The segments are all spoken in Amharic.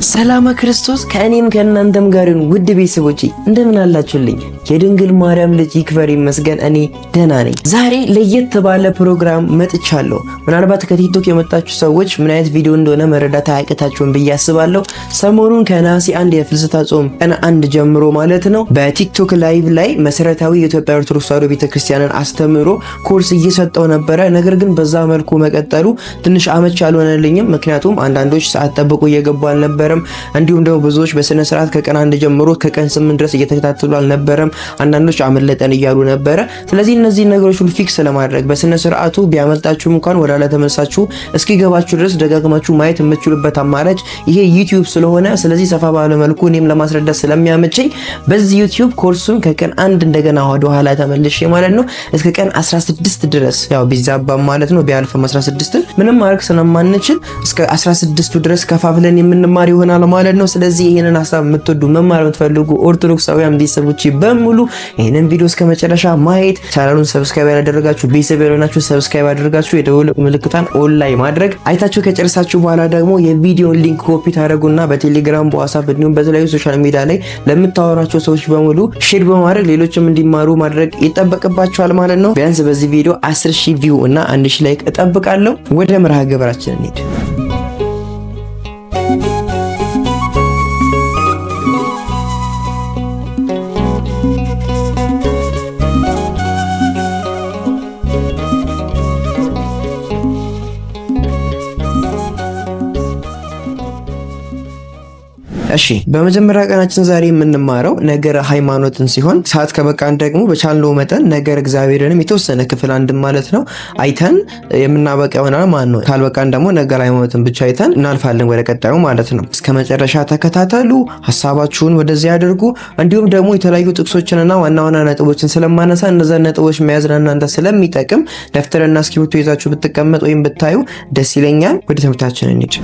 ሰላመ ክርስቶስ ከእኔም ከእናንተም ጋር ይሁን። ውድ ቤተሰቦቼ እንደምን አላችሁልኝ? የድንግል ማርያም ልጅ ይክበር ይመስገን፣ እኔ ደህና ነኝ። ዛሬ ለየት ባለ ፕሮግራም መጥቻለሁ። ምናልባት ከቲክቶክ የመጣችሁ ሰዎች ምን አይነት ቪዲዮ እንደሆነ መረዳት አያቅታችሁም ብዬ አስባለሁ። ሰሞኑን ከነሐሴ 1 የፍልሰታ ጾም ቀን 1 ጀምሮ ማለት ነው በቲክቶክ live ላይ መሰረታዊ የኢትዮጵያ ኦርቶዶክስ ተዋሕዶ ቤተክርስቲያንን አስተምህሮ ኮርስ እየሰጠው ነበረ። ነገር ግን በዛ መልኩ መቀጠሉ ትንሽ አመች አልሆነልኝም። ምክንያቱም አንዳንዶች ሰዓት ጠብቆ እየገቡ አልነበረም። እንዲሁም ደግሞ ብዙዎች በስነ ስርዓት ከቀን 1 ጀምሮ ከቀን 8 ድረስ እየተከታተሉ አልነበረም። አንዳንዶች አመለጠን እያሉ ነበረ። ስለዚህ እነዚህ ነገሮች ሁሉ fix ለማድረግ በስነ ስርዓቱ ቢያመልጣችሁም እንኳን ወደ ኋላ ተመልሳችሁ እስኪገባችሁ ድረስ ደጋግማችሁ ማየት የምትችሉበት አማራጭ ይሄ ዩቲዩብ ስለሆነ፣ ስለዚህ ሰፋ ባለ መልኩ እኔም ለማስረዳት ስለሚያመቸኝ በዚህ ዩቲዩብ ኮርሱን ከቀን 1 እንደገና ወደ ኋላ ተመልሼ ማለት ነው እስከ ቀን 16 ድረስ፣ ያው ቢዛባም ማለት ነው ቢያልፍም 16ን ምንም ማድረግ ስለማንችል እስከ 16ቱ ድረስ ከፋፍለን የምንማር ይሆናል ማለት ነው። ስለዚህ ይህንን ሀሳብ የምትወዱ፣ መማር የምትፈልጉ ኦርቶዶክሳውያን ቤተሰቦች በሙሉ ይህንን ቪዲዮ እስከ መጨረሻ ማየት፣ ቻናሉን subscribe ያላደረጋችሁ፣ ቤተሰብ ያልሆናችሁ subscribe አድርጋችሁ የደወል ምልክቷን on ላይ ማድረግ፣ አይታችሁ ከጨረሳችሁ በኋላ ደግሞ የቪዲዮን link copy ታደርጉና በቴሌግራም፣ በዋትስአፕ እንዲሁም በተለያዩ social media ላይ ለምታወራቸው ሰዎች በሙሉ share በማድረግ ሌሎችም እንዲማሩ ማድረግ ይጠበቅባቸዋል ማለት ነው። ቢያንስ በዚህ ቪዲዮ 10 ሺህ view እና 1 ሺህ like እጠብቃለሁ። ወደ መርሃ ግብራችን እንሂድ። እሺ፣ በመጀመሪያ ቀናችን ዛሬ የምንማረው ነገረ ሃይማኖትን ሲሆን ሰዓት ከበቃን ደግሞ በቻልነው መጠን ነገረ እግዚአብሔርንም የተወሰነ ክፍል አንድ ማለት ነው አይተን የምናበቃ ይሆናል ማለት ነው። ካልበቃን ደግሞ ነገረ ሃይማኖትን ብቻ አይተን እናልፋለን ወደ ቀጣዩ ማለት ነው። እስከ መጨረሻ ተከታተሉ፣ ሀሳባችሁን ወደዚህ አድርጉ። እንዲሁም ደግሞ የተለያዩ ጥቅሶችንና ዋና ዋና ነጥቦችን ስለማነሳ እነዛን ነጥቦች መያዝ ለእናንተ ስለሚጠቅም ደብተርና እስክሪብቶ ይዛችሁ ብትቀመጥ ወይም ብታዩ ደስ ይለኛል። ወደ ትምህርታችን እንሂድ።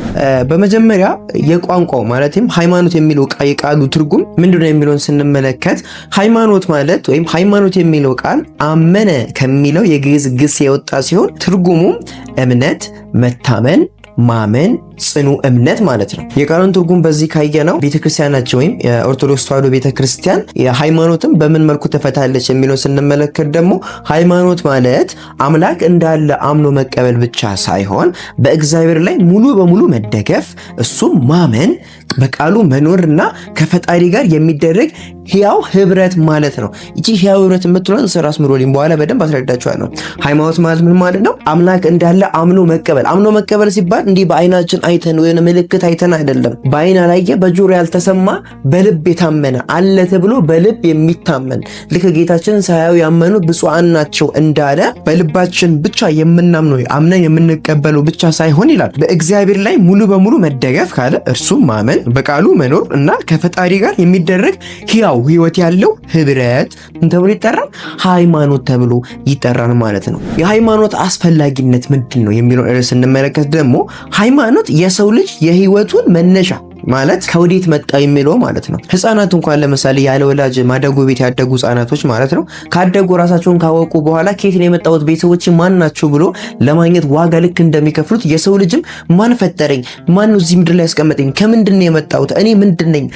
በመጀመሪያ የቋንቋው ማለትም ሃይማኖት የሚለው የቃሉ ትርጉም ምንድነው የሚለውን ስንመለከት ሃይማኖት ማለት ወይም ሃይማኖት የሚለው ቃል አመነ ከሚለው የግዕዝ ግስ የወጣ ሲሆን ትርጉሙም እምነት፣ መታመን፣ ማመን፣ ጽኑ እምነት ማለት ነው። የቃሉን ትርጉም በዚህ ካየነው ቤተክርስቲያናችን ወይም የኦርቶዶክስ ተዋሕዶ ቤተክርስቲያን የሃይማኖትን በምን መልኩ ተፈታለች የሚለውን ስንመለከት ደግሞ ሃይማኖት ማለት አምላክ እንዳለ አምኖ መቀበል ብቻ ሳይሆን በእግዚአብሔር ላይ ሙሉ በሙሉ መደገፍ፣ እሱም ማመን፣ በቃሉ መኖርና ከፈጣሪ ጋር የሚደረግ ሕያው ህብረት ማለት ነው። ይቺ ሕያው ህብረት የምትለውን ስራ አስምሮልኝ በኋላ በደንብ አስረዳችኋለሁ። ሃይማኖት ማለት ምን ማለት ነው? አምላክ እንዳለ አምኖ መቀበል። አምኖ መቀበል ሲባል እንዲህ በአይናችን አይተን ወይ ምልክት አይተን አይደለም። በአይን ያላየ፣ በጆሮ ያልተሰማ፣ በልብ የታመነ፣ አለ ተብሎ በልብ የሚታመን፣ ልክ ጌታችን ሳያዩ ያመኑ ብፁዓን ናቸው እንዳለ በልባችን ብቻ የምናምነው፣ አምነን የምንቀበለው ብቻ ሳይሆን ይላል በእግዚአብሔር ላይ ሙሉ በሙሉ መደገፍ ካለ እርሱም ማመን፣ በቃሉ መኖር እና ከፈጣሪ ጋር የሚደረግ ሕያው ህይወት ያለው ህብረት ምን ተብሎ ይጠራል? ሃይማኖት ተብሎ ይጠራል ማለት ነው። የሃይማኖት አስፈላጊነት ምንድን ነው የሚለውን ርዕስ ስንመለከት ደግሞ ሃይማኖት የሰው ልጅ የህይወቱን መነሻ ማለት ከወዴት መጣ የሚለው ማለት ነው። ህፃናት እንኳን ለምሳሌ ያለ ወላጅ ማደጎ ቤት ያደጉ ህፃናቶች ማለት ነው ካደጉ፣ ራሳቸውን ካወቁ በኋላ ከየት ነው የመጣሁት፣ ቤተሰቦች ማን ናቸው ብሎ ለማግኘት ዋጋ ልክ እንደሚከፍሉት የሰው ልጅም ማን ፈጠረኝ፣ ማን ነው እዚህ ምድር ላይ ያስቀመጠኝ፣ ከምንድን ነው የመጣሁት፣ እኔ ምንድን ነኝ፣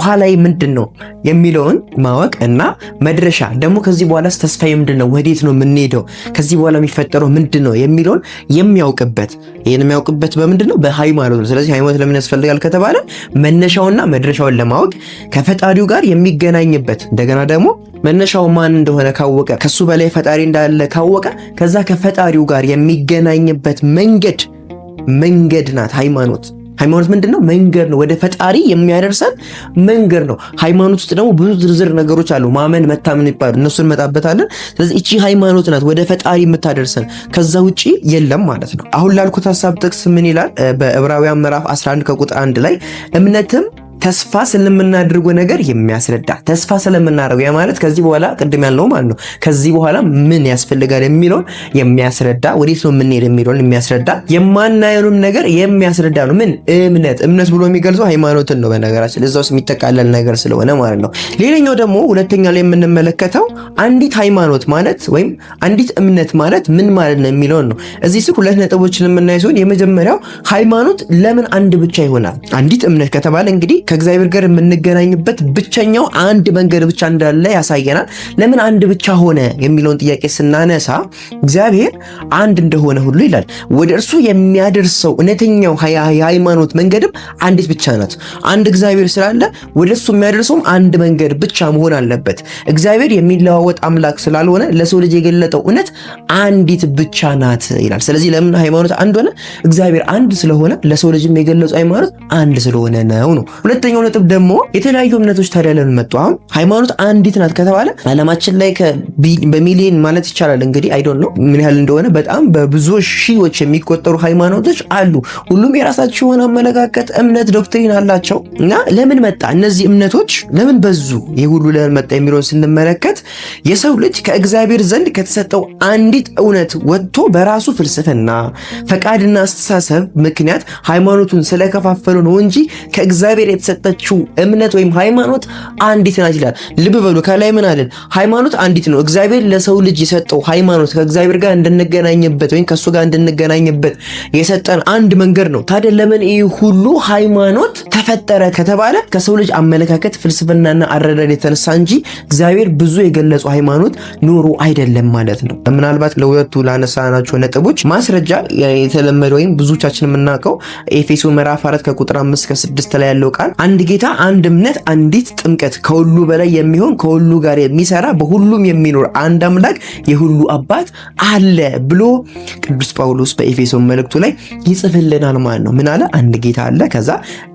ኋላዬ ምንድን ነው የሚለውን ማወቅ እና መድረሻ ደግሞ ከዚህ በኋላስ ተስፋዬ ምንድን ነው፣ ወዴት ነው የምንሄደው፣ ከዚህ በኋላ የሚፈጠረው ምንድን ነው የሚለውን የሚያውቅበት፣ ይህን የሚያውቅበት በምንድን ነው? በሃይማኖት ነው። ስለዚህ ሃይማኖት ለምን ያስፈልጋል ከተባለ መነሻውና መድረሻውን ለማወቅ ከፈጣሪው ጋር የሚገናኝበት፣ እንደገና ደግሞ መነሻው ማን እንደሆነ ካወቀ፣ ከሱ በላይ ፈጣሪ እንዳለ ካወቀ ከዛ ከፈጣሪው ጋር የሚገናኝበት መንገድ ናት ሃይማኖት። ሃይማኖት ምንድን ነው? መንገድ ነው። ወደ ፈጣሪ የሚያደርሰን መንገድ ነው። ሃይማኖት ውስጥ ደግሞ ብዙ ዝርዝር ነገሮች አሉ። ማመን፣ መታመን ይባላል። እነሱን እንመጣበታለን። ስለዚህ እቺ ሃይማኖት ናት ወደ ፈጣሪ የምታደርሰን፣ ከዛ ውጪ የለም ማለት ነው። አሁን ላልኩት ሀሳብ ጥቅስ ምን ይላል? በዕብራውያን ምዕራፍ 11 ከቁጥር 1 ላይ እምነትም ተስፋ ስለምናደርገው ነገር የሚያስረዳ፣ ተስፋ ስለምናደርገው ያ ማለት ከዚህ በኋላ ቅድም ያልነው ማለት ነው። ከዚህ በኋላ ምን ያስፈልጋል የሚለውን የሚያስረዳ፣ ወዴት ነው የምንሄድ የሚለውን የሚያስረዳ፣ የማናየውንም ነገር የሚያስረዳ ነው። ምን እምነት እምነት ብሎ የሚገልጸው ሃይማኖትን ነው። በነገራችን እዛ ውስጥ የሚጠቃለል ነገር ስለሆነ ማለት ነው። ሌላኛው ደግሞ ሁለተኛ ላይ የምንመለከተው አንዲት ሃይማኖት ማለት ወይም አንዲት እምነት ማለት ምን ማለት ነው የሚለውን ነው። እዚህ ስር ሁለት ነጥቦችን የምናይ ሲሆን የመጀመሪያው ሃይማኖት ለምን አንድ ብቻ ይሆናል? አንዲት እምነት ከተባለ እንግዲህ ከእግዚአብሔር ጋር የምንገናኝበት ብቸኛው አንድ መንገድ ብቻ እንዳለ ያሳየናል። ለምን አንድ ብቻ ሆነ የሚለውን ጥያቄ ስናነሳ እግዚአብሔር አንድ እንደሆነ ሁሉ ይላል ወደ እርሱ የሚያደርሰው እውነተኛው የሃይማኖት መንገድም አንዲት ብቻ ናት። አንድ እግዚአብሔር ስላለ ወደ እርሱ የሚያደርሰውም አንድ መንገድ ብቻ መሆን አለበት። እግዚአብሔር የሚለዋወጥ አምላክ ስላልሆነ ለሰው ልጅ የገለጠው እውነት አንዲት ብቻ ናት ይላል። ስለዚህ ለምን ሃይማኖት አንድ ሆነ? እግዚአብሔር አንድ ስለሆነ ለሰው ልጅም የገለጸው ሃይማኖት አንድ ስለሆነ ነው ነው። ሁለተኛው ነጥብ ደግሞ የተለያዩ እምነቶች ታዲያ ለምን መጡ? አሁን ሃይማኖት አንዲት ናት ከተባለ ዓለማችን ላይ በሚሊዮን ማለት ይቻላል እንግዲህ I don't know ምን ያህል እንደሆነ በጣም በብዙ ሺዎች የሚቆጠሩ ሃይማኖቶች አሉ። ሁሉም የራሳቸው የሆነ አመለካከት፣ እምነት፣ doctrine አላቸው እና ለምን መጣ እነዚህ እምነቶች ለምን በዙ፣ ይህ ሁሉ ለምን መጣ የሚለውን ስንመለከት የሰው ልጅ ከእግዚአብሔር ዘንድ ከተሰጠው አንዲት እውነት ወጥቶ በራሱ ፍልስፍና፣ ፈቃድና አስተሳሰብ ምክንያት ሃይማኖቱን ስለከፋፈሉ ነው እንጂ ከእግዚአብሔር የተሰጠችው እምነት ወይም ሃይማኖት አንዲት ናት ይላል። ልብ በሉ፣ ከላይ ምን አለን? ሃይማኖት አንዲት ነው። እግዚአብሔር ለሰው ልጅ የሰጠው ሃይማኖት ከእግዚአብሔር ጋር እንድንገናኝበት ወይም ከእሱ ጋር እንድንገናኝበት የሰጠን አንድ መንገድ ነው። ታዲያ ለምን ይህ ሁሉ ሃይማኖት ተፈጠረ ከተባለ ከሰው ልጅ አመለካከት፣ ፍልስፍናና አረዳድ የተነሳ እንጂ እግዚአብሔር ብዙ የገለጹ ሃይማኖት ኖሮ አይደለም ማለት ነው። ምናልባት ለሁለቱ ላነሳናቸው ነጥቦች ማስረጃ የተለመደ ወይም ብዙቻችን የምናውቀው ኤፌሶ ምዕራፍ 4 ከቁጥር 5 እስከ 6 ላይ ያለው ቃል አንድ ጌታ፣ አንድ እምነት፣ አንዲት ጥምቀት፣ ከሁሉ በላይ የሚሆን፣ ከሁሉ ጋር የሚሰራ፣ በሁሉም የሚኖር አንድ አምላክ የሁሉ አባት አለ ብሎ ቅዱስ ጳውሎስ በኤፌሶን መልእክቱ ላይ ይጽፍልናል ማለት ነው። ምን አለ? አንድ ጌታ አለ። ከዛ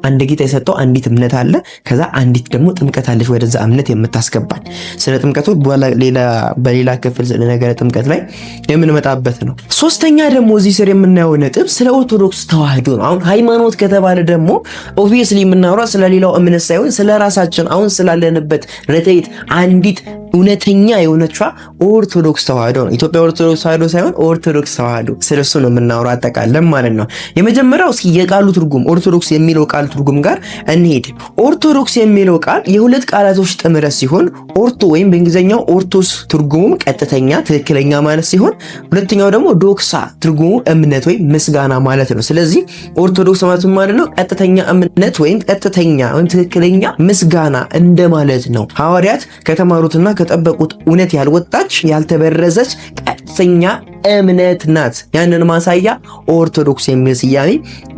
አንድ ጌታ የሰጠው አንዲት እምነት አለ። ከዛ አንዲት ደግሞ ጥምቀት አለች ወደዛ እምነት የምታስገባን። ስለ ጥምቀቱ በሌላ ክፍል ስለ ነገረ ጥምቀት ላይ የምንመጣበት ነው። ሶስተኛ ደግሞ እዚህ ስር የምናየው ነጥብ ስለ ኦርቶዶክስ ተዋህዶ ነው። አሁን ሃይማኖት ከተባለ ደግሞ obviously የምናወራው ስለ ሌላው እምነት ሳይሆን ስለ ራሳችን አሁን ስላለንበት ርትዕት አንዲት እውነተኛ የሆነቿ ኦርቶዶክስ ተዋህዶ ነው። ኢትዮጵያ ኦርቶዶክስ ተዋህዶ ሳይሆን ኦርቶዶክስ ተዋህዶ፣ ስለሱ ነው የምናወራው አጠቃለን ማለት ነው። የመጀመሪያው እስኪ የቃሉ ትርጉም ኦርቶዶክስ የሚለው ቃል ትርጉም ጋር እንሄድ። ኦርቶዶክስ የሚለው ቃል የሁለት ቃላቶች ጥምረት ሲሆን ኦርቶ ወይም በእንግሊዝኛው ኦርቶስ ትርጉሙም ቀጥተኛ፣ ትክክለኛ ማለት ሲሆን ሁለተኛው ደግሞ ዶክሳ ትርጉሙ እምነት ወይም ምስጋና ማለት ነው። ስለዚህ ኦርቶዶክስ ማለት ማለት ነው ቀጥተኛ እምነት ወይም ቀጥተኛ ወይም ትክክለኛ ምስጋና እንደማለት ነው። ሐዋርያት ከተማሩትና ከጠበቁት እውነት ያልወጣች፣ ያልተበረዘች ቀጥተኛ እምነት ናት። ያንን ማሳያ ኦርቶዶክስ የሚል ስያሜ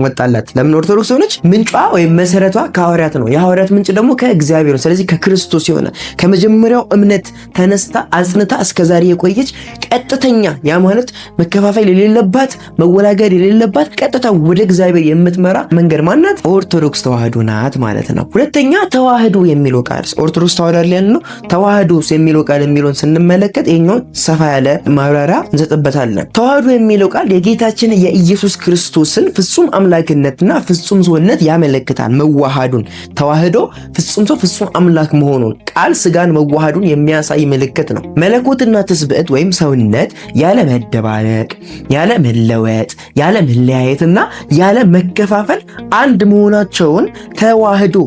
ወጣላት። ለምን ኦርቶዶክስ ሆነች? ምንጯ ወይም መሰረቷ ከሐዋርያት ነው። የሐዋርያት ምንጭ ደግሞ ከእግዚአብሔር ነው። ስለዚህ ከክርስቶስ የሆነ ከመጀመሪያው እምነት ተነስታ አጽንታ እስከዛሬ የቆየች ቀጥተኛ፣ ያ ማለት መከፋፈል የሌለባት፣ መወላገድ የሌለባት፣ ቀጥታ ወደ እግዚአብሔር የምትመራ መንገድ ማናት? ኦርቶዶክስ ተዋህዶ ናት ማለት ነው። ሁለተኛ ተዋህዶ የሚለው ቃል፣ ኦርቶዶክስ ተዋህዶ ያለ ነው። ተዋህዶ የሚለው ቃል የሚለውን ስንመለከት ይሄኛውን ሰፋ ያለ ማብራሪያ እንሰጥበታለን። ተዋህዶ የሚለው ቃል የጌታችን የኢየሱስ ክርስቶስን ፍጹም አምላክነትና ፍጹም ሰውነት ያመለክታል። መዋሃዱን፣ ተዋህዶ ፍጹም ሰው ፍጹም አምላክ መሆኑን፣ ቃል ስጋን መዋሃዱን የሚያሳይ ምልክት ነው። መለኮትና ትስብእት ወይም ሰውነት ያለ መደባለቅ፣ ያለ መለወጥ፣ ያለ መለያየትና ያለ መከፋፈል አንድ መሆናቸውን ተዋህዶ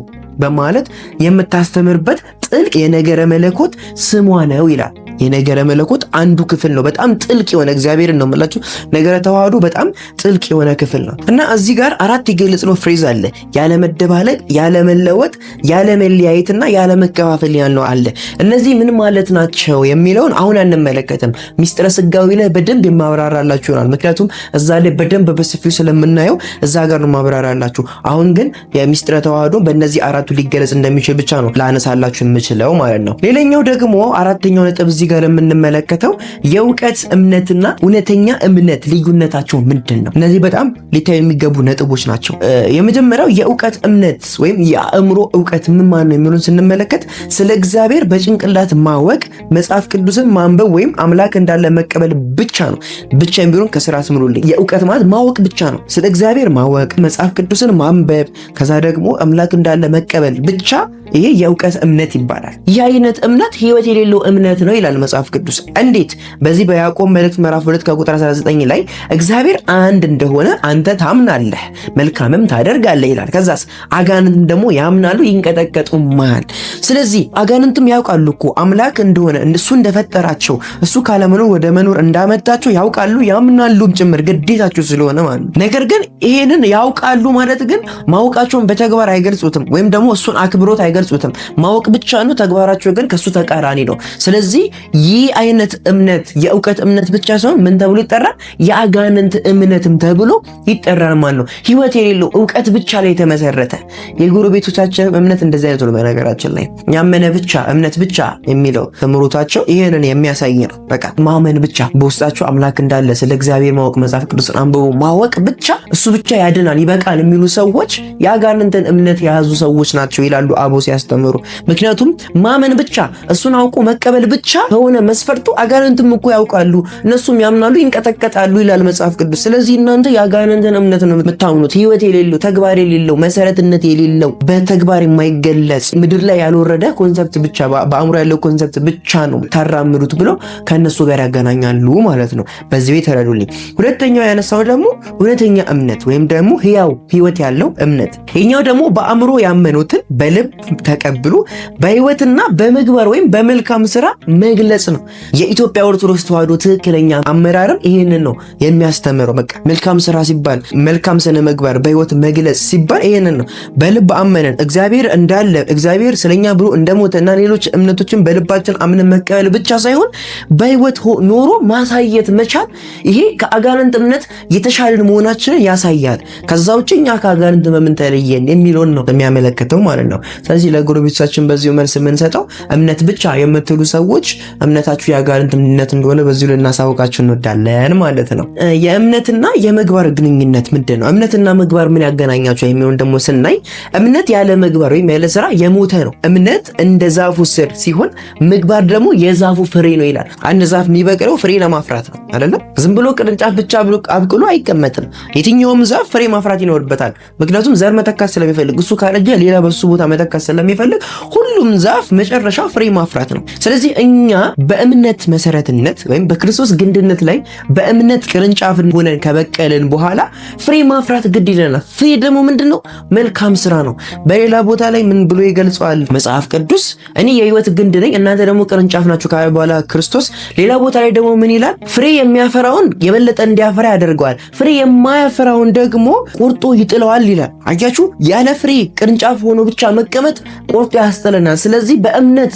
በማለት የምታስተምርበት ጥልቅ የነገረ መለኮት ስሟ ነው ይላል። የነገረ መለኮት አንዱ ክፍል ነው። በጣም ጥልቅ የሆነ፣ እግዚአብሔርን ነው የምላችሁ። ነገረ ተዋህዶ በጣም ጥልቅ የሆነ ክፍል ነው እና እዚህ ጋር አራት የገለጽነው phrase አለ። ያለ መደባለቅ፣ ያለ መለወጥ፣ ያለ መለያየትና ያለ መከፋፈል ያልነው አለ። እነዚህ ምን ማለት ናቸው የሚለውን አሁን አንመለከትም። ሚስጥረ ስጋዊ ላይ በደንብ የማብራራላችሁ ይሆናል። ምክንያቱም እዛ ላይ በደንብ በሰፊው ስለምናየው እዛ ጋር ነው ማብራራላችሁ። አሁን ግን የሚስጥረ ተዋህዶ በእነዚህ አራቱ ሊገለጽ እንደሚችል ብቻ ነው ላነሳላችሁ የምችለው። የምችለው ማለት ነው። ሌላኛው ደግሞ አራተኛው ነጥብ እዚህ ጋር የምንመለከተው የእውቀት እምነትና እውነተኛ እምነት ልዩነታቸው ምንድን ነው? እነዚህ በጣም ሊታዩ የሚገቡ ነጥቦች ናቸው። የመጀመሪያው የእውቀት እምነት ወይም የአእምሮ እውቀት ምን ማለት ነው የሚሉን ስንመለከት ስለ እግዚአብሔር በጭንቅላት ማወቅ፣ መጽሐፍ ቅዱስን ማንበብ ወይም አምላክ እንዳለ መቀበል ብቻ ነው። ብቻ የሚሉን ከስራ ስምሩልኝ። የእውቀት ማለት ማወቅ ብቻ ነው። ስለ እግዚአብሔር ማወቅ፣ መጽሐፍ ቅዱስን ማንበብ፣ ከዛ ደግሞ አምላክ እንዳለ መቀበል ብቻ፣ ይሄ የእውቀት እምነት ይባላል። ይህ አይነት እምነት ህይወት የሌለው እምነት ነው ይላል መጽሐፍ ቅዱስ። እንዴት? በዚህ በያዕቆብ መልእክት ምዕራፍ 2 ከቁጥር 19 ላይ እግዚአብሔር አንድ እንደሆነ አንተ ታምናለህ መልካምም ታደርጋለህ ይላል። ከዛስ አጋንንትም ደግሞ ያምናሉ ይንቀጠቀጡማል። ስለዚህ አጋንንትም ያውቃሉ እኮ አምላክ እንደሆነ፣ እሱ እንደፈጠራቸው፣ እሱ ካለመኖር ወደ መኖር እንዳመጣቸው ያውቃሉ፣ ያምናሉም ጭምር ግዴታቸው ስለሆነ ማለት ነው። ነገር ግን ይሄንን ያውቃሉ ማለት ግን ማወቃቸውን በተግባር አይገልጹትም፣ ወይም ደግሞ እሱን አክብሮት አይገልጹትም። ማወቅ ብቻ ነው፣ ተግባራቸው ግን ከሱ ተቃራኒ ነው። ስለዚህ ይህ አይነት እምነት የእውቀት እምነት ብቻ ሳይሆን ምን ተብሎ ይጠራል? የአጋንንት እምነትም ተብሎ ይጠራል ማለት ነው። ህይወት የሌለው እውቀት ብቻ ላይ የተመሰረተ። የጎረቤቶቻችን እምነት እንደዚህ አይነት ነው። በነገራችን ላይ ያመነ ብቻ እምነት ብቻ የሚለው ትምህርታቸው ይህንን የሚያሳይ ነው። በቃ ማመን ብቻ፣ በውስጣቸው አምላክ እንዳለ ስለ እግዚአብሔር ማወቅ፣ መጽሐፍ ቅዱስን አንብቦ ማወቅ ብቻ፣ እሱ ብቻ ያድናል ይበቃል የሚሉ ሰዎች የአጋንንትን እምነት የያዙ ሰዎች ናቸው ይላሉ አበው ሲያስተምሩ። ምክንያቱም ማመን ብቻ፣ እሱን አውቆ መቀበል ብቻ ከሆነ መስፈርቱ አጋንንትም እኮ ያውቃሉ፣ እነሱም ያምናሉ፣ ይንቀጠቀጣሉ ይላል መጽሐፍ ቅዱስ። ስለዚህ እናንተ የአጋንንትን እምነት ነው የምታምኑት። ህይወት የሌለው፣ ተግባር የሌለው፣ መሰረትነት የሌለው፣ በተግባር የማይገለጽ፣ ምድር ላይ ያልወረደ concept ብቻ፣ በአእምሮ ያለው concept ብቻ ነው ታራምዱት ብሎ ከእነሱ ጋር ያገናኛሉ ማለት ነው። በዚህ ቤት ተረዱልኝ። ሁለተኛው ያነሳው ደግሞ እውነተኛ እምነት ወይም ደግሞ ህያው ህይወት ያለው እምነት። ይኛው ደግሞ በአእምሮ ያመኑትን በልብ ተቀብሎ በህይወትና በምግባር ወይም በመልካም ስራ መግለጽ ነው። የኢትዮጵያ ኦርቶዶክስ ተዋሕዶ ትክክለኛ አመራርም ይህንን ነው የሚያስተምረው። በቃ መልካም ስራ ሲባል፣ መልካም ስነ ምግባር በህይወት መግለጽ ሲባል ይህንን ነው። በልብ አመነን እግዚአብሔር እንዳለ፣ እግዚአብሔር ስለኛ ብሎ እንደሞተ እና ሌሎች እምነቶችን በልባችን አምነን መቀበል ብቻ ሳይሆን በህይወት ኖሮ ማሳየት መቻል፣ ይሄ ከአጋንንት እምነት የተሻለን መሆናችንን ያሳያል። ከዛ ውጭ እኛ ከአጋንንት በምን ተለየን የሚለውን ነው የሚያመለክተው ማለት ነው። ስለዚህ ለጎረቤቶቻችን በዚሁ መልስ የምንሰጠው እምነት ብቻ የምትሉ ሰዎች እምነታችሁ የአጋንንት እምነት እንደሆነ በዚሁ ልናሳውቃችሁ እንወዳለን ማለት ነው። የእምነትና የምግባር ግንኙነት ምንድን ነው? እምነትና ምግባር ምን ያገናኛቸው የሚለውን ደግሞ ስናይ እምነት ያለ ምግባር ወይም ያለ ስራ የሞተ ነው። እምነት እንደ ዛፉ ስር ሲሆን ምግባር ደግሞ የዛፉ ፍሬ ነው ይላል። አንድ ዛፍ የሚበቅለው ፍሬ ለማፍራት ነው አይደለም? ዝም ብሎ ቅርንጫፍ ብቻ አብቅሎ አይቀመጥም። የትኛውም ዛፍ ፍሬ ማፍራት ይኖርበታል። ምክንያቱም ዘር መተካት ስለሚፈልግ፣ እሱ ካረጀ ሌላ በሱ ቦታ መተካት ስለሚፈልግ ሁሉም ዛፍ መጨረሻው ፍሬ ማፍራት ነው። ስለዚህ እኛ በእምነት መሰረትነት ወይም በክርስቶስ ግንድነት ላይ በእምነት ቅርንጫፍ ሆነን ከበቀልን በኋላ ፍሬ ማፍራት ግድ ይለናል። ፍሬ ደግሞ ምንድነው? መልካም ስራ ነው። በሌላ ቦታ ላይ ምን ብሎ ይገልጸዋል መጽሐፍ ቅዱስ? እኔ የህይወት ግንድ ነኝ፣ እናንተ ደግሞ ቅርንጫፍ ናችሁ ካለ በኋላ ክርስቶስ ሌላ ቦታ ላይ ደግሞ ምን ይላል? ፍሬ የሚያፈራውን የበለጠ እንዲያፈራ ያደርገዋል፣ ፍሬ የማያፈራውን ደግሞ ቆርጦ ይጥለዋል ይላል። አያችሁ፣ ያለ ፍሬ ቅርንጫፍ ሆኖ ብቻ መቀመጥ ቆርጦ ያስጥለናል። ስለዚህ በእምነት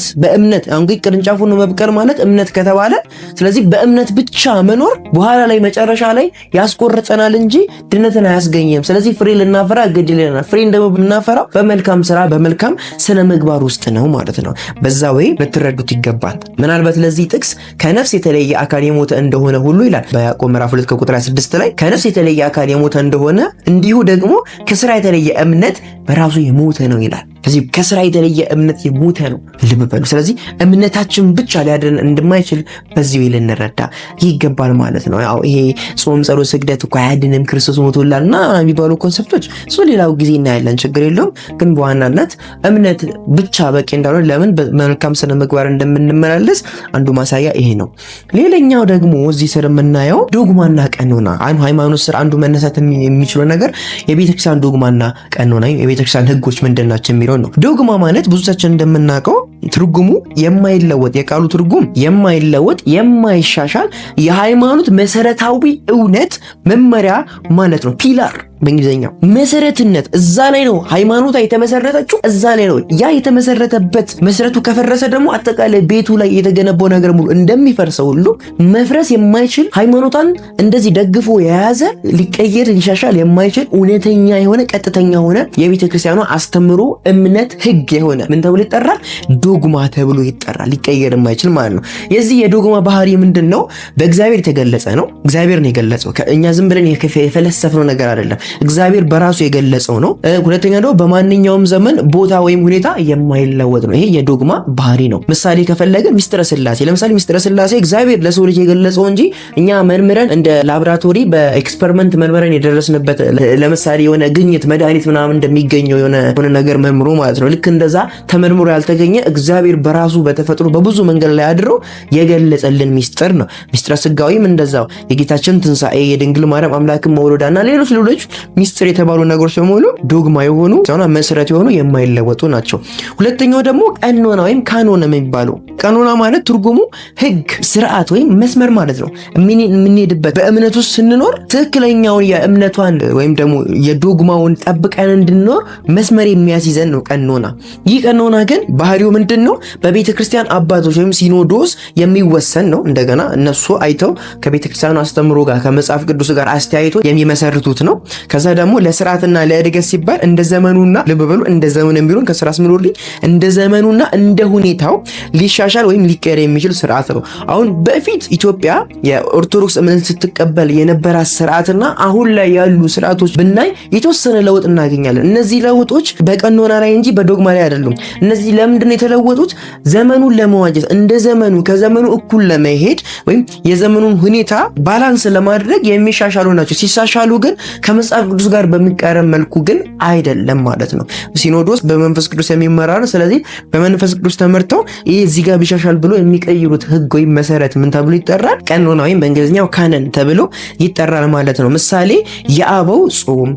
አሁን ግን ቅርንጫፍ ሆኖ መብቀል ማለት እምነት ከተባለ፣ ስለዚህ በእምነት ብቻ መኖር በኋላ ላይ መጨረሻ ላይ ያስቆርጠናል እንጂ ድነትን አያስገኝም። ስለዚህ ፍሬ ልናፈራ ግድ ይለናል። ፍሬን ደግሞ ብናፈራው በመልካም ስራ፣ በመልካም ስነ ምግባር ውስጥ ነው ማለት ነው። በዛ ወይ ልትረዱት ይገባል። ምናልባት ለዚህ ጥቅስ ከነፍስ የተለየ አካል የሞተ እንደሆነ ሁሉ ይላል በያዕቆብ ምዕራፍ 2 ከቁጥር 26 ላይ፣ ከነፍስ የተለየ አካል የሞተ እንደሆነ እንዲሁ ደግሞ ከስራ የተለየ እምነት በራሱ የሞተ ነው ይላል። ስለዚህ ከስራ የተለየ እምነት የሞተ ነው። ልብ በሉ። ስለዚህ እምነታችን ብቻ ሊያድነን እንደማይችል በዚህ ልንረዳ ይገባል ማለት ነው። ያው ይሄ ጾም፣ ጸሎት፣ ስግደት እኮ አያድንም፣ ክርስቶስ ሞቶላልና የሚባሉ concept ኦች እሱ ሌላው ጊዜ እናያለን፣ ችግር የለውም። ግን በዋናነት እምነት ብቻ በቂ እንዳልሆነ፣ ለምን በመልካም ስነ ምግባር እንደምንመላለስ አንዱ ማሳያ ይሄ ነው። ሌላኛው ደግሞ እዚህ ስር የምናየው ዶግማና ቀኖና፣ ሃይማኖት ስር አንዱ መነሳት የሚችለው ነገር የቤተክርስቲያን ዶግማና ቀኖና፣ የቤተክርስቲያን ህጎች ምንድን ናቸው የሚለው ነው። ዶግማ ማለት ብዙቻችን እንደምናውቀው ትርጉሙ የማይለወጥ፣ የቃሉ ትርጉም የማይለወጥ፣ የማይሻሻል የሃይማኖት መሰረታዊ እውነት መመሪያ ማለት ነው። Pillar በእንግሊዝኛው፣ መሰረትነት እዛ ላይ ነው። ሃይማኖቷ የተመሰረተችው እዛ ላይ ነው። ያ የተመሰረተበት መሰረቱ ከፈረሰ ደግሞ አጠቃላይ ቤቱ ላይ የተገነባው ነገር ሙሉ እንደሚፈርሰው ሁሉ መፍረስ የማይችል፣ ሃይማኖቷን እንደዚህ ደግፎ የያዘ፣ ሊቀየር ሊሻሻል የማይችል፣ እውነተኛ የሆነ፣ ቀጥተኛ የሆነ የቤተ ክርስቲያኗ አስተምሮ፣ እምነት፣ ህግ የሆነ ምን ተብሎ ይጠራል? ዶግማ ተብሎ ይጠራል። ሊቀየር የማይችል ማለት ነው። የዚህ የዶግማ ባህሪ ምንድን ነው? በእግዚአብሔር የተገለጸ ነው። እግዚአብሔር ነው የገለጸው። እኛ ዝም ብለን የፈለሰፍነው ነገር አይደለም። እግዚአብሔር በራሱ የገለጸው ነው። ሁለተኛ ደግሞ በማንኛውም ዘመን፣ ቦታ ወይም ሁኔታ የማይለወጥ ነው። ይሄ የዶግማ ባህሪ ነው። ምሳሌ ከፈለገ ሚስጥረ ስላሴ፣ ለምሳሌ ሚስጥረ ስላሴ እግዚአብሔር ለሰው ልጅ የገለጸው እንጂ እኛ መርምረን እንደ ላብራቶሪ በ experiment መርምረን የደረስንበት፣ ለምሳሌ የሆነ ግኝት መድኃኒት ምናምን እንደሚገኘው የሆነ ነገር መርምሮ ማለት ነው። ልክ እንደዛ ተመርምሮ ያልተገኘ እግዚአብሔር በራሱ በተፈጥሮ በብዙ መንገድ ላይ አድሮ የገለጸልን ሚስጥር ነው። ሚስጥረ ስጋዊም እንደዛው የጌታችን ትንሣኤ፣ የድንግል ማርያም አምላክን መውለዷና ሌሎች ሌሎች ሚስጥር የተባሉ ነገሮች በሙሉ ዶግማ የሆኑ መሰረት የሆኑ የማይለወጡ ናቸው። ሁለተኛው ደግሞ ቀኖና ወይም canon የሚባለው፣ ቀኖና ማለት ትርጉሙ ሕግ፣ ስርዓት ወይም መስመር ማለት ነው። የምንሄድበት በእምነት ውስጥ ስንኖር ትክክለኛውን የእምነቷን ወይም ደግሞ የዶግማውን ጠብቀን እንድንኖር መስመር የሚያስይዘን ነው ቀኖና። ይህ ቀኖና ግን ባህሪው ምንድን ነው? በቤተ ክርስቲያን አባቶች ወይም ሲኖዶስ የሚወሰን ነው። እንደገና እነሱ አይተው ከቤተ ክርስቲያኑ አስተምሮ ጋር ከመጽሐፍ ቅዱስ ጋር አስተያይቶ የሚመሰርቱት ነው። ከዛ ደግሞ ለስርዓትና ለእድገት ሲባል እንደ ዘመኑና፣ ልብ በሉ፣ እንደ ዘመኑ የሚሉን ከስራ አስምሩልኝ፣ እንደ ዘመኑና እንደ ሁኔታው ሊሻሻል ወይም ሊቀየር የሚችል ስርዓት ነው። አሁን በፊት ኢትዮጵያ የኦርቶዶክስ እምነት ስትቀበል የነበራት ስርዓትና አሁን ላይ ያሉ ስርዓቶች ብናይ የተወሰነ ለውጥ እናገኛለን። እነዚህ ለውጦች በቀኖና ላይ እንጂ በዶግማ ላይ አይደሉም። እነዚህ ለምንድን ነው የተለወጡት? ዘመኑን ለመዋጀት፣ እንደ ዘመኑ ከዘመኑ እኩል ለመሄድ ወይም የዘመኑን ሁኔታ balance ለማድረግ የሚሻሻሉ ናቸው። ሲሻሻሉ ግን ከመጽሐፍ ቅዱስ ጋር በሚቃረን መልኩ ግን አይደለም ማለት ነው። ሲኖዶስ በመንፈስ ቅዱስ የሚመራ ነው። ስለዚህ በመንፈስ ቅዱስ ተመርተው ይህ እዚህ ጋር ቢሻሻል ብሎ የሚቀይሩት ህግ ወይም መሰረት ምን ተብሎ ይጠራል? ቀኖና ወይም በእንግሊዝኛው canon ተብሎ ይጠራል ማለት ነው። ምሳሌ የአበው ጾም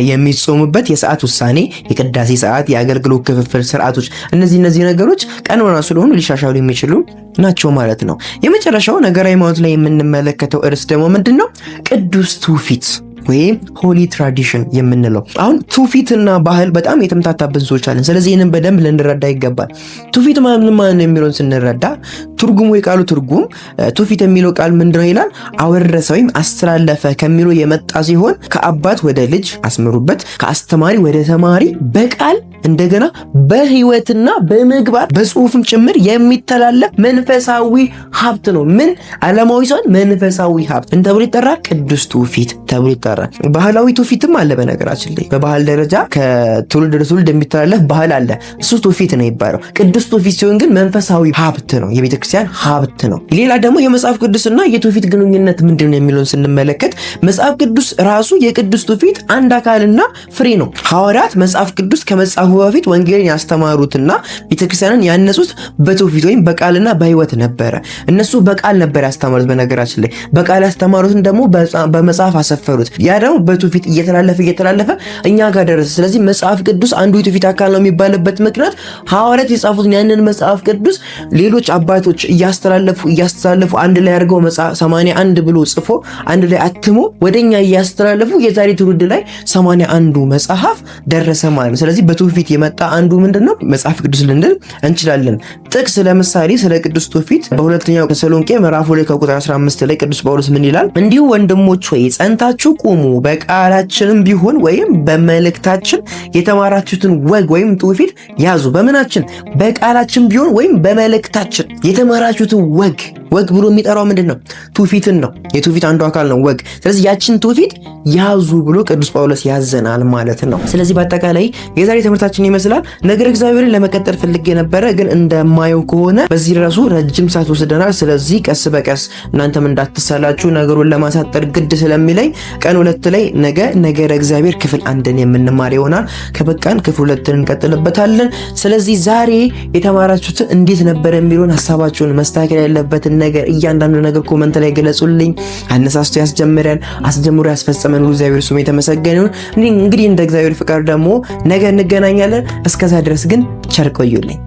የሚጾሙበት የሰዓት ውሳኔ፣ የቅዳሴ ሰዓት፣ የአገልግሎት ክፍፍል ስርዓቶች፣ እነዚህ ነገሮች ቀኖና ስለሆኑ ሊሻሻሉ የሚችሉ ናቸው ማለት ነው። የመጨረሻው ነገረ ሃይማኖት ላይ የምንመለከተው ርዕስ ደግሞ ምንድን ነው? ቅዱስ ትውፊት ወይም holy tradition የምንለው። አሁን ትውፊትና ባህል በጣም የተምታታብን ሰዎች አለን። ስለዚህ ይህንን በደንብ ልንረዳ ይገባል። ትውፊት ማለት ምን ማለት ነው የሚለውን ስንረዳ ትርጉሙ፣ የቃሉ ትርጉም ትውፊት የሚለው ቃል ምንድነው ይላል? አወረሰ ወይም አስተላለፈ ከሚለው የመጣ ሲሆን ከአባት ወደ ልጅ፣ አስምሩበት፣ ከአስተማሪ ወደ ተማሪ በቃል እንደገና በህይወትና በምግባር በጽሁፍም ጭምር የሚተላለፍ መንፈሳዊ ሀብት ነው። ምን ዓለማዊ ሳይሆን መንፈሳዊ ሀብት ምን ተብሎ ይጠራል? ቅዱስ ትውፊት ተብሎ ይጠራል። ባህላዊ ትውፊትም አለ። በነገራችን ላይ በባህል ደረጃ ከትውልድ ወደ ትውልድ የሚተላለፍ ባህል አለ። እሱ ትውፊት ነው የሚባለው። ቅዱስ ትውፊት ሲሆን ግን መንፈሳዊ ሀብት ነው፣ የቤተክርስቲያን ሀብት ነው። ሌላ ደግሞ የመጽሐፍ ቅዱስና የትውፊት ግንኙነት ምንድን ነው የሚለውን ስንመለከት መጽሐፍ ቅዱስ ራሱ የቅዱስ ትውፊት አንድ አካልና ፍሬ ነው። ሐዋርያት መጽሐፍ ቅዱስ ከመጻፉ በፊት ወንጌልን ያስተማሩትና ቤተክርስቲያንን ያነጹት በትውፊት ወይም በቃልና በሕይወት ነበረ። እነሱ በቃል ነበር ያስተማሩት። በነገራችን ላይ በቃል ያስተማሩትን ደግሞ በመጽሐፍ አሰፈሩት። ያ ደግሞ በትውፊት እየተላለፈ እየተላለፈ እኛ ጋር ደረሰ። ስለዚህ መጽሐፍ ቅዱስ አንዱ የትውፊት አካል ነው የሚባልበት ምክንያት ሐዋርያት የጻፉትን ያንን መጽሐፍ ቅዱስ ሌሎች አባቶች እያስተላለፉ እያስተላለፉ አንድ ላይ አድርገው 81 ብሎ ጽፎ አንድ ላይ አትሞ ወደኛ እያስተላለፉ የዛሬ ትውልድ ላይ 81ዱ መጽሐፍ ደረሰ ማለት ነው። ስለዚህ በትውፊት የመጣ አንዱ ምንድነው መጽሐፍ ቅዱስ ልንል እንችላለን። ጥቅስ ለምሳሌ ስለ ቅዱስ ትውፊት በሁለተኛው ተሰሎንቄ ምዕራፍ 2 ከቁጥር 15 ላይ ቅዱስ ጳውሎስ ምን ይላል? እንዲሁ ወንድሞች ሆይ ጸንታችሁ ቁሙ፣ በቃላችንም ቢሆን ወይም በመልእክታችን የተማራችሁትን ወግ ወይም ትውፊት ያዙ። በምናችን? በቃላችን ቢሆን ወይም በመልእክታችን የተማራችሁትን ወግ። ወግ ብሎ የሚጠራው ምንድን ነው? ትውፊትን ነው። የትውፊት አንዱ አካል ነው ወግ። ስለዚህ ያችን ትውፊት ያዙ ብሎ ቅዱስ ጳውሎስ ያዘናል ማለት ነው። ስለዚህ በአጠቃላይ የዛሬ ትምህርታችን ይመስላል። ነገር እግዚአብሔርን ለመቀጠል ፈልጌ ነበረ፣ ግን እንደማየው ከሆነ በዚህ ራሱ ረጅም ሰዓት ወስደናል። ስለዚህ ቀስ በቀስ እናንተም እንዳትሰላችሁ ነገሩን ለማሳጠር ግድ ስለሚለኝ ቀን 2 ላይ ነገ ነገረ እግዚአብሔር ክፍል 1ን የምንማር ይሆናል። ከበቃን ክፍል 2ን እንቀጥልበታለን። ስለዚህ ዛሬ የተማራችሁትን እንዴት ነበር የሚለውን ሀሳባችሁን፣ መስተካከል ያለበትን ነገር እያንዳንዱ ነገር comment ላይ ገለጹልኝ። አነሳስቶ ያስጀምረን አስጀምሮ ያስፈጸመን ሁሉ እግዚአብሔር ስሙ የተመሰገነ ይሁን። እንግዲህ እንደ እግዚአብሔር ፍቃድ ደግሞ ነገ እንገናኛለን። እስከዛ ድረስ ግን ቸር ቆዩልኝ።